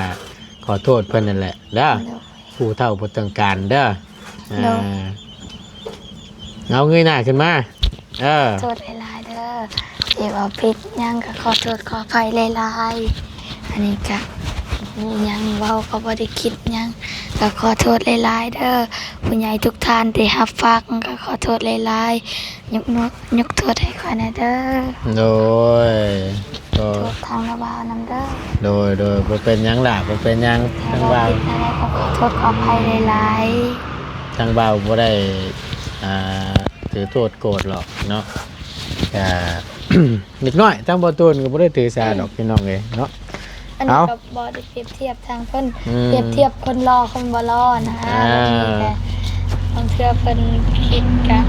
ຂໍໂທດເພິ່ນນັ້ນແຫຼະເດີ ໂດຍ ຜູ້ເຖົ້າບໍ່ເຖິງການເດີ ໂດຍ ອ່າ ເອົາເງີຍໜ້າຂຶ້ນມາ ເອີ ໂທດຫຼາຍໆເດີ ທີ່ເວົ້າຜິດຫຍັງກໍຂໍໂທດຂໍອະໄພຫຼາຍໆ ອັນນີ້ກະ ຫຍັງເວົ້າກໍບໍ່ໄດ້ຄິດຫຍັງ ກໍຂໍໂທດຫຼາຍໆເດີ ຜູ້ໃຫຍ່ທຸກທ່ານທີ່ຮັບຟັງກໍຂໍໂທດຫຼາຍໆ ຍົກໂທດ ຍົກໂທດໃຫ້ຂ້ອຍແດ່ເດີ ໂດຍ ກໍ ໂທດທາງລາວບ່າວນຳເດີ ໂດຍ ໂດຍ ບໍ່ເປັນຫຍັງຫຼ້າ ບໍ່ເປັນຫຍັງ ທາງບ່າວ ແຕ່ວ່າຜິດແນວໃດກໍຂໍໂທດຂໍອະໄພຫຼາຍໆ ທາງບ່າວບໍ່ໄດ້ ອ່າ ຖືໂທດໂກດຫຼອກເນາະ ກະ ເດັກນ້ອຍ ທາງບ່າວຕູນກໍບໍ່ໄດ້ຖືສາດອກ ອືມ ພີ່ນ້ອງເອີຍເນາະ ອັນນີ້ ເອົ້າ ກໍບໍ່ໄດ້ປຽບທຽບທາງເພິ່ນ ອືມ ປຽບທຽບຄົນຫຼໍ່ຄົນບໍ່ຫຼໍ່ນະ ອ່າ ແບບນີ້ແຫຼະ ບາງເທື່ອເພິ່ນຜິດກະ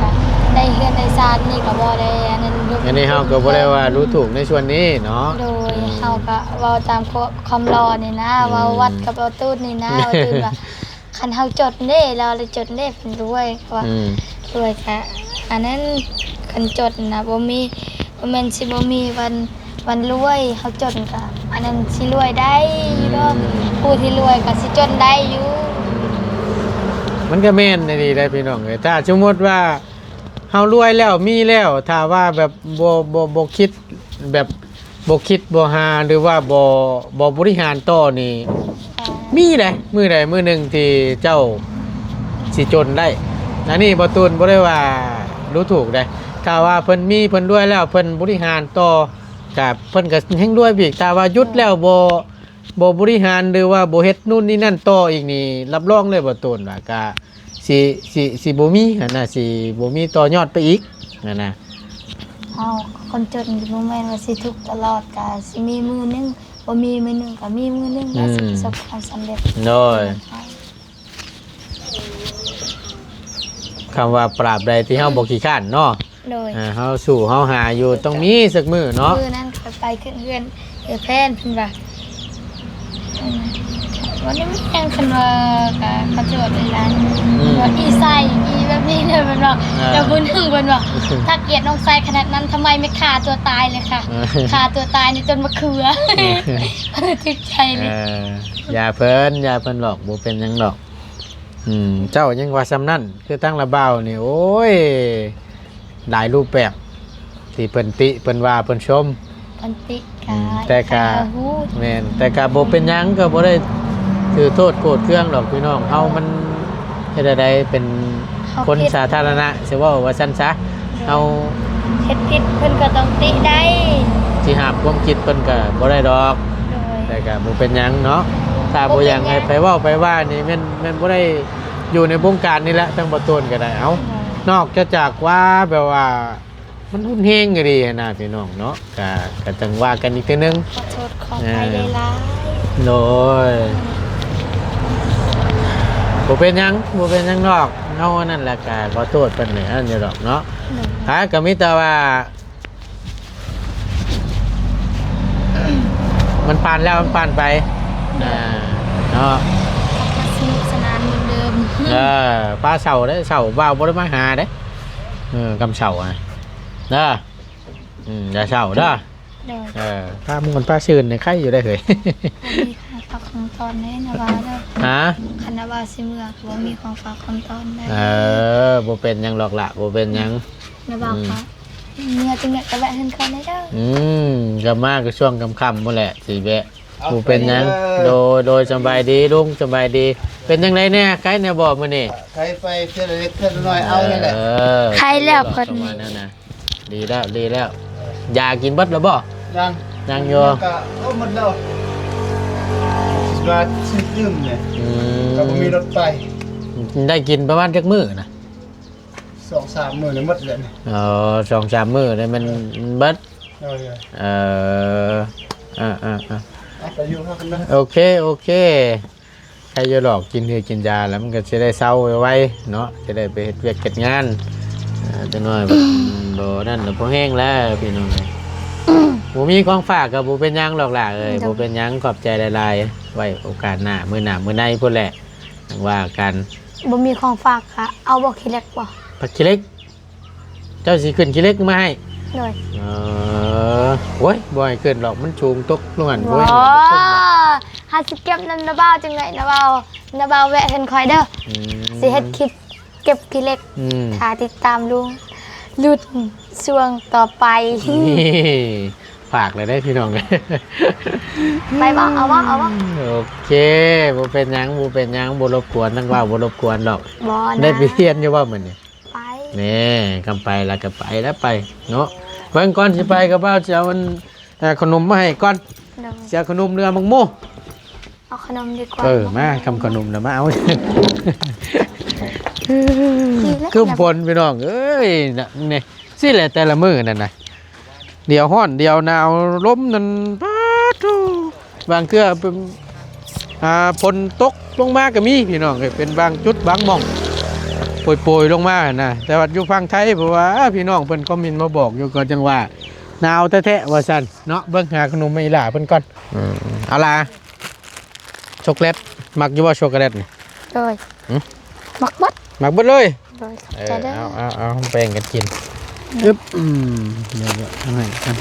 ກະໄດ້ເຮືອນໄດ້ຊານນີ້ກໍບໍ່ໄດ້ອັນນັ້ນ ອັນນີ້ເຮົາກໍບໍ່ໄດ້ວ່າດູຖູກໃນສ່ວນນີ້ເນາະ ໂດຍ ອືມ ເຮົາກໍເວົ້າຕາມຄວາມ ຄວາມຫຼໍ່ນີ້ນະ ອືມ ເວົ້າວັດກັບບ່າວຕູນນີ້ນະ ບ່າວຕູນວ່າ ຄັນເຮົາຈົນເດ້ ລາວລະຈົນເດ້ ເພິ່ນລວຍ ເພາະວ່າ ອືມ ລວຍກະ ອັນນັ້ນ ຄັນຈົນນະ ບໍ່ມີ ບໍ່ແມ່ນຊິບໍ່ມີວັນ ວັນລວຍ ເຮົາຈົນກະ ອັນນັ້ນຊິລວຍໄດ້ຢູ່ດອກ ອືມ ຜູ້ທີ່ລວຍກະຊິຈົນໄດ້ຢູ່ ອືມ ມັນກະແມ່ນອີ່ຫຼີເດ້ພີ່ນ້ອງເອີຍ ຖ້າສົມມຸດວ່າ ເຮົາລວຍແລ້ວ ມີແລ້ວ ຖ້າວ່າແບບບໍ່ ບໍ່ ບໍ່ຄິດ ແບບບໍ່ຄິດບໍ່ຫາ ຫຼືວ່າບໍ່ ບໍ່ບໍລິຫານຕໍ່ນີ້ ມີເດ້ ມື້ໃດມື້ໜຶ່ງທີ່ເຈົ້າຊິຈົນໄດ້. ອັນນີ້ບໍ່ຕູນບໍ່ໄດ້ວ່າດູຖູກເດ້. ຖ້າວ່າເພິ່ນມີ ເພິ່ນລວຍແລ້ວ ເພິ່ນບໍລິຫານຕໍ່ ກະເພິ່ນກະແຮ່ງລວຍໄປອີກ. ຖ້າວ່າຢຸດແລ້ວບໍ່ ບໍ່ບໍລິຫານ ຫຼືວ່າບໍ່ເຮັດນູ້ນນີ້ນັ້ນຕໍ່ອີກນີ້ ຮັບຮອງເລີຍບໍ່ຕູນວ່າກະ ຊິ ຊິ ຊິບໍ່ມີຫັ້ນນະ ຊິບໍ່ມີຕໍ່ຍອດໄປອີກຫັ້ນນະ. ເຮົາຄົນຈົນນີ້ບໍ່ແມ່ນວ່າຊິທຸກຕະຫຼອດ ກະຊິມີມື້ໜຶ່ງ ບໍ່ມີມື້ໜຶ່ງ ກະມີມື້ໜຶ່ງ ອືມ ກະຊິປະສົບຄວາມສຳເລັດ. ໂດຍ ຄຳວ່າຕາບໃດທີ່ເຮົາບໍ່ຂີ້ຄ້ານເນາະ ໂດຍ ອ່າ ເຮົາສູ້ເຮົາຫາຢູ່ ຕ້ອງມີສັກມື້ເນາະ. ມື້ນັ້ນຂ້ອຍໄປຂຶ້ນເຮືອນເອື້ອຍແພນ ເພິ່ນວ່າ ເອີ ບໍ່ໄດ້ມີຫຍັງ ເພິ່ນວ່າກະຂໍໂທດຫຼາຍໆ ອືມ ເພິ່ນວ່າອີ່ໄສ້ ອີ່ແບບນີ້ເດີ ເພິ່ນວ່າ ອ່າ ແລ້ວຜູ້ໜຶ່ງເພິ່ນວ່າ ຖ້າເກລີຍດນ້ອງໄສ້ຂະໜາດນັ້ນ ທຳໄມໄມ່ຂ້າຕົວຕາຍເລີຍຄະ ອ່າ ຂ້າຕົວຕາຍໃນຕົ້ນມະເຂືອ ເອີ ຖືກໃຈເລີຍ. ເອີ ຢ່າເພິ່ນ ຢ່າເພິ່ນດອກ ບໍ່ເປັນຫຍັງດອກ. ອືມ ເຈົ້າຍັງວ່າສ່ຳນັ້ນ ຄືທາງລະບ່າວນີ້ ໂອ້ຍ ຫຼາຍຮູບແບບທີ່ເພິ່ນຕິ ເພິ່ນວ່າ ເພິ່ນຊົມ ເພິ່ນຕິກະ ອືມ ແຕ່ກະ ແມ່ນ ແຕ່ກະບໍ່ເປັນຫຍັງ ກະບໍ່ໄດ້ຖືໂທດໂກດເຄືອງດອກພີ່ນ້ອງ. ເຮົາມັນເຮັດແນວໃດ ເປັນຄົນສາທາລະນະ ຊິເວົ້າວ່າຊັ້ນຊະ. ໂດຍ ເຮົາເຮັດຜິດເພິ່ນກໍຕ້ອງຕິໄດ້ ຊິຫ້າມຄວາມຄິດເພິ່ນກໍບໍ່ໄດ້ດອກ. ໂດຍ ແຕ່ກໍບໍ່ເປັນຫຍັງເນາະ ຖ້າບໍ່ຢາກໃຫ້ໃຜເວົ້າໃຜວ່ານີ້ ແມ່ນ ແມ່ນບໍ່ໄດ້ຢູ່ໃນວົງການນີ້ແຫຼະ ທາງບໍ່ໂຕນກໍໄດ້. ເອົ້າ ໂດຍ ນອກຈາກວ່າແບບວ່າ ມັນຮຸນແຮງອີ່ຫຼີຫັ້ນນະພີ່ນ້ອງເນາະ ກະ ກະຈັ່ງວ່າກັນອີກເທື່ອໜຶ່ງ. ຂໍໂທດຂໍອະໄພຫຼາຍໆ. ໂດຍ ບໍ່ເປັນຫຍັງ ບໍ່ເປັນຫຍັງດອກ ເຮົາອັນນັ້ນແຫຼະ ກະຂໍໂທດເພິ່ນນີ້ອັນນີ້ດອກເນາະ. ໂດຍ ຫາ ກະມີແຕ່ວ່າ ມັນຜ່ານແລ້ວ ມັນຜ່ານໄປ ອ່າ ເນາະ ກັບມາສະໜຸກສະໜານເໝືອນເດີມ. ເອີ ປາເຊົາເດ້ ເຊົາ ບ່າວບໍ່ໄດ້ມາຫາເດ້. ເອີ ກຳເຊົານະ ເດີ ອືມ ຢ່າເຊົາເດີ. ໂດຍ ເອີ ພາມ່ວນພາຊື່ນນີ້ໄຄຢູ່ໄດ້ເຮີ້ຍ. ບໍ່ມີຂອງຝາກຂອງຕ້ອນເດ້ນະບ່າວເດີ. ຫາ ຄັນນະບ່າວຊິເມືອກໍບໍ່ມີຂອງຝາກຂອງຕ້ອນໄດ້. ເອີ ບໍ່ເປັນຫຍັງດອກລະ ບໍ່ເປັນຫຍັງ ນະບ່າວ ອືມ ກໍເມືອຈັ່ງໃດກໍແວະເຮືອນຂ້ອຍແດ່ເດີ. ອືມ ກໍມາກໍຊ່ວງຄ່ຳໆພຸ້ນແຫຼະ ຊິແວະ. ບໍ່ເປັນຫຍັງ. ໂດຍ ໂດຍ ສະບາຍດີລຸງ ສະບາຍດີ. ເປັນຈັ່ງໃດແດ່ ໄຄແດ່ບໍ່ມື້ນີ້? ໄຄໄປເທື່ອເລັກເທື່ອນ້ອຍເອົານີ້ແຫຼະ. ເອີ ໄຄແລ້ວເພິ່ນ ປະມານນັ້ນນະ. ດີແລ້ວ ດີແລ້ວ. ຢາກິນເບິດແລ້ວບໍ່? ຍັງ ຍັງຢູ່ ກະເອົາໝົດແລ້ວ ວ່າຊິຕື່ມນີ້. ອືມ ກໍບໍ່ມີລົດໄປ. ໄດ້ກິນປະມານຈັກມື້ນະ? ສອງສາມມື້ນີ້ໝົດແລ້ວນີ້. ອໍ ສອງສາມມື້ນີ້ມັນ ເອີ ມັນເບິດ. ໂດຍ ເອີ ອ່າໆໆ ເອົາໄປຢູ່ພາກັນເດີ. ໂອເຄ ໂອເຄ. ໃຄຢູ່ດອກ ກິນຢາກິນຢາແລ້ວມັນກໍຊິໄດ້ເຊົາໄວໆເນາະ ຈະໄດ້ໄປເຮັດວຽກເຮັດງານ. ອ່າ ຈັກໜ້ອຍ ບໍ່ນັ້ນລະພໍແຮງແລ້ວພີ່ນ້ອງເອີຍ. ບໍ່ມີຂອງຝາກກໍບໍ່ເປັນຫຍັງດອກຫຼ້າເອີຍ. ໂດຍ ບໍ່ເປັນຫຍັງ ຂອບໃຈຫຼາຍໆ. ໄວ້ໂອກາດໜ້າ ມື້ໜ້າມື້ໃນພຸ້ນແຫຼະ ຈັ່ງວ່າກັນ. ບໍ່ມີຂອງຝາກກະເອົາບໍ່ຂີ້ເຫຼັກບໍ່? ຜັກຂີ້ເຫຼັກ ເຈົ້າຊິຂຶ້ນຂີ້ເຫຼັກມາໃຫ້? ໂດຍ ເອີ ໂອ້ຍ ບໍ່ໃຫ້ຂຶ້ນດອກ ມັນສູງ ຕົກລົງຫັ້ນ. ໂອ້ຍ ບໍ່ ບໍ່ຂຶ້ນດອກ. ຫາຊິເກັບນຳນະບ່າວຈັ່ງໃດ ນະບ່າວ ນະບ່າວແວະເຮືອນຂ້ອຍເດີ. ອືມ ຊິເຮັດຄລິບເກັບຂີ້ເຫຼັກ. ອືມ ຖ້າຕິດຕາມລຸງລຸ້ນຊ່ວງຕໍ່ໄປ. ນີ້ ຝາກເລີຍເດ້ພີ່ນ້ອງ. ໄປບໍ່? ເອົາບໍ່? ເອົາບໍ່? ໂອເຄ ບໍ່ເປັນຫຍັງ ບໍ່ເປັນຫຍັງ ບໍ່ລົບກວນ ທັງເວົ້າບໍ່ລົບກວນດອກ. ບໍ່ນະ ໄດ້ໄປຮຽນຢູ່ບໍ່ມື້ນີ້? ໄປ ແນ່ ຄຳໄປລະກະໄປລະໄປເນາະ. ເບິ່ງກ່ອນຊິໄປ ກະບ່າວຊິເອົາອັນ ເອົາຂະໜົມມາໃຫ້ກ່ອນ. ໂດຍ ຊິເອົາຂະໜົມ ຫຼື ເອົາໝາກໂມ? ເອົາຂະໜົມດີກວ່າ. ເອີ ມາ ຄຳຂະໜົມນະມາເອົາ. ຄືຝົນພີ່ນ້ອງເອີຍ ນະ ນີ້ ຊີ້ແຫຼະແຕ່ລະມື້ນັ້ນນະ. ດຽວຮ້ອນດຽວໜາວ ລົມນັ້ນ ປາດໂທ້ ບາງເທື່ອເປັນ ອ່າ ຝົນຕົກລົງມາກໍມີພີ່ນ້ອງເອີຍ ເປັນບາງຈຸດບາງໝ່ອງ ໂປຍໆລົງມາຫັ້ນນະ. ແຕ່ວ່າຢູ່ຝັ່ງໄທ ເພາະວ່າພີ່ນ້ອງເພິ່ນຄອມເມັນມາບອກຢູ່ ກໍຈັ່ງວ່າໜາວແທ້ໆວ່າຊັ້ນເນາະ. ເບິ່ງຫາຂະໜົມໃຫ້ອີ່ຫຼ້າເພິ່ນກ່ອນ. ເອີ ເອົາຫຼ້າ ຊັອກໂກແລັດ ມັກຢູ່ບໍ່ຊັອກໂກແລັດນີ້? ໂດຍ ຫຶ ມັກເບິດ ມັກເບິດເລີຍ. ໂດຍ ຂອບໃຈເດີ. ເອີ ເອົາ ເອົາ ເອົາ ແບ່ງກັນກິນ. ອືມ ອຶບ ອືມ ດຽວ ດຽວ ເອົາໃຫ້ກັນ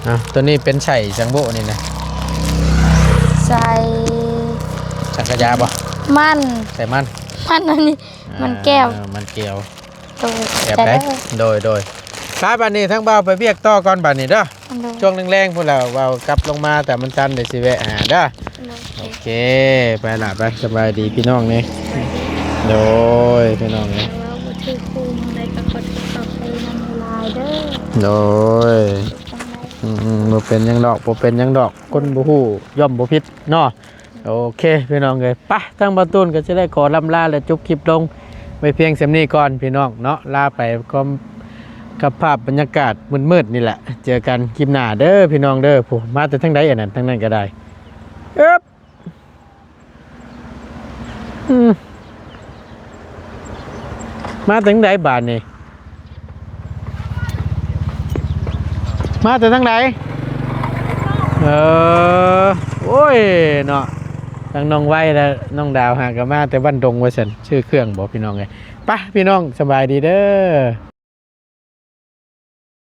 ເອົາ ໂຕນີ້ເປັນໃສ່ສັງໂບນີ້ນະ? ໃສ່ສັງຂະຢາບໍ່? ມັນ ໃສ່ມັນ ມັນອັນນີ້ ອ່າ ມັນແກ້ວ ມັນແກ້ວ. ໂດຍ ແອບໄດ້ ໂດຍ ໂດຍ ໄປ ບາດນີ້ທາງບ່າວໄປວຽກຕໍ່ກ່ອນບາດນີ້ເດີ ໂດຍ ຊ່ວງແລງໆພຸ້ນແຫຼະ ບ່າວກັບລົງມາ ແຕ່ມັນຊັນ ດຽວຊິແວະຫາເດີ ໂດຍ ໂອເຄ ໄປລະ ໄປ ສະບາຍດີພີ່ນ້ອງນີ້ ໂດຍ ພີ່ນ້ອງນີ້ ເວົ້າບໍ່ຖືກຄູ່ໝູ່ໃດກໍຂໍໂທດຂໍອະໄພນຳຫຼາຍໆເດີ ໂດຍ ອືມໆ ບໍ່ເປັນຫຍັງດອກ ບໍ່ເປັນຫຍັງດອກ ຄົນບໍ່ຮູ້ຍ່ອມບໍ່ຜິດເນາະ ໂອເຄ ພີ່ນ້ອງເອີຍ ໄປ ທາງບ່າວຕູນກໍຊິໄດ້ຂໍລ່ຳລາ ແລະ ຈົບຄລິບລົງໄວ້ພຽງສ່ຳນີ້ກ່ອນ ພີ່ນ້ອງເນາະ ລາໄປພ້ອມກັບພາບບັນຍາກາດມືດໆນີ້ແຫຼະ ເຈີກັນຄລິບໜ້າເດີ ພີ່ນ້ອງເດີ ຜູ້ ມາແຕ່ທາງໃດອັນນັ້ນ ທາງນັ້ນກໍໄດ້ ເອີບ ອືມ ມາແຕ່ທາງໃດບາດນີ້ ມາແຕ່ທາງໃດ ເອີ ໂອ້ຍເນາະ ທັງນ້ອງໄວ ແລະ ນ້ອງດາວຫາກໍມາແຕ່ບ້ານດົງວ່າຊັ້ນ ຊື້ເຄື່ອງບໍພີ່ນ້ອງເອີຍ ໄປ ພີ່ນ້ອງ ສະບາຍດີເດີ.